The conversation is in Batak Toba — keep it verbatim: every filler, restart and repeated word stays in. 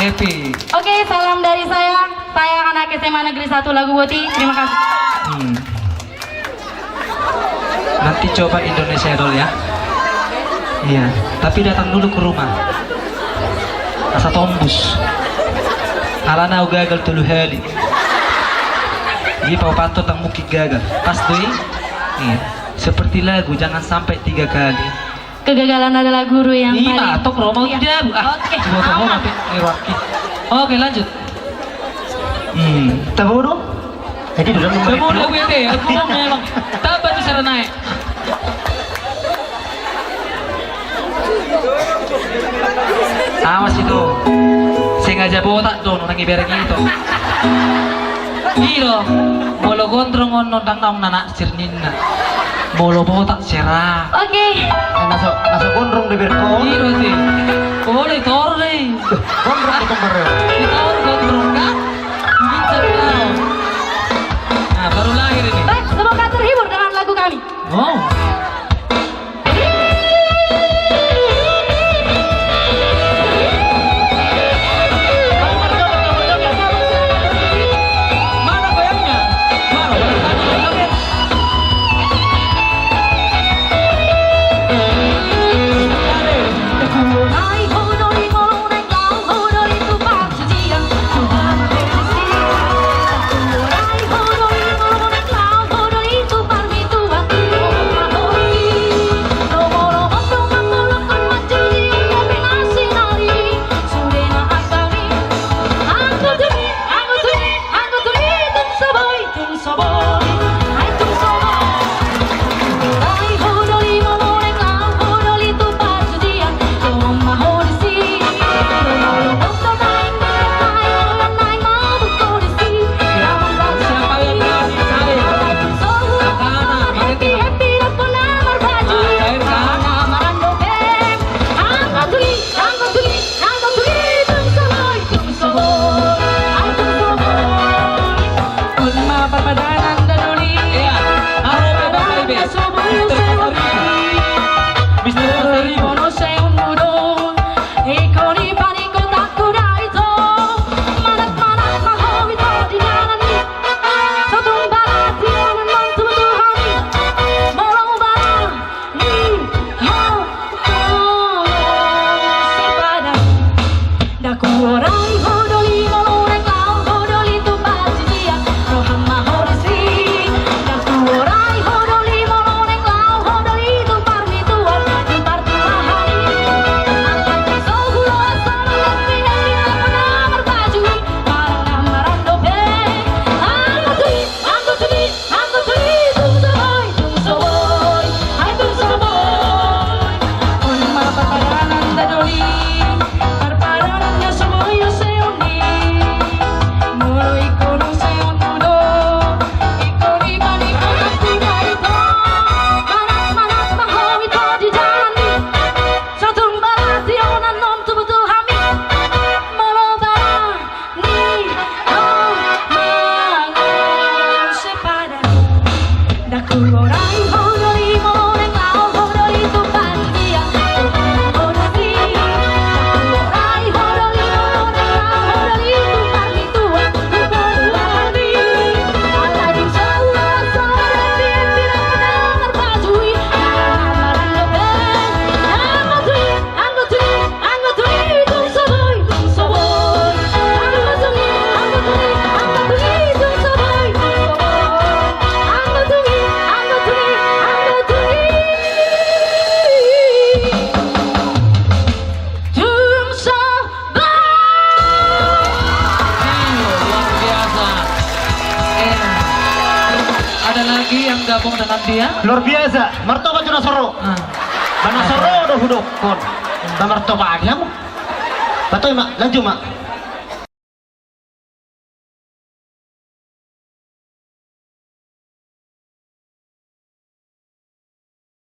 Happy. Oke, salam dari saya. Saya anak S M A Negeri Satu Laguboti. Terima kasih. Hmm. Nanti coba Indonesia Idol ya. Iya, tapi datang dulu ke rumah. Asa tombus. Alana au gagal tolu hali. Di pau panto tang mungkin gagal. Pas tuh. Iya. Seperti lagu, jangan sampai tiga kali. Kegagalan adalah guru yang paling. Ima, tok Roma udah. Oke. Buat Roma, aman. Oke, lanjut. Hmm. Tabo dong. Jadi dulu. Tabo dong, gue deh. Aku mau memang. Tambah tuh sarana. Awas itu. Sengaja botak dong, orang ibarat gitu. Iro, molo gondrong on ndang naung na naksir ninna. Molo botak sera. Oke. Eh, naso, naso gondrong di berko. Iro ti. Boleh tor deh. Gondrong di kembar ya. Di tor gondrong kan? Bincang kau. Nah, baru lahir ini. Baik, semoga terhibur dengan lagu kami. Oh. Luar biasa. Eh, ada lagi yang gabung dengan dia? Luar biasa. Martoba tu na soro. Ah. Ba na soro do hudokkon. Ba martoba adi hamu. Patoi ma, lanjut ma.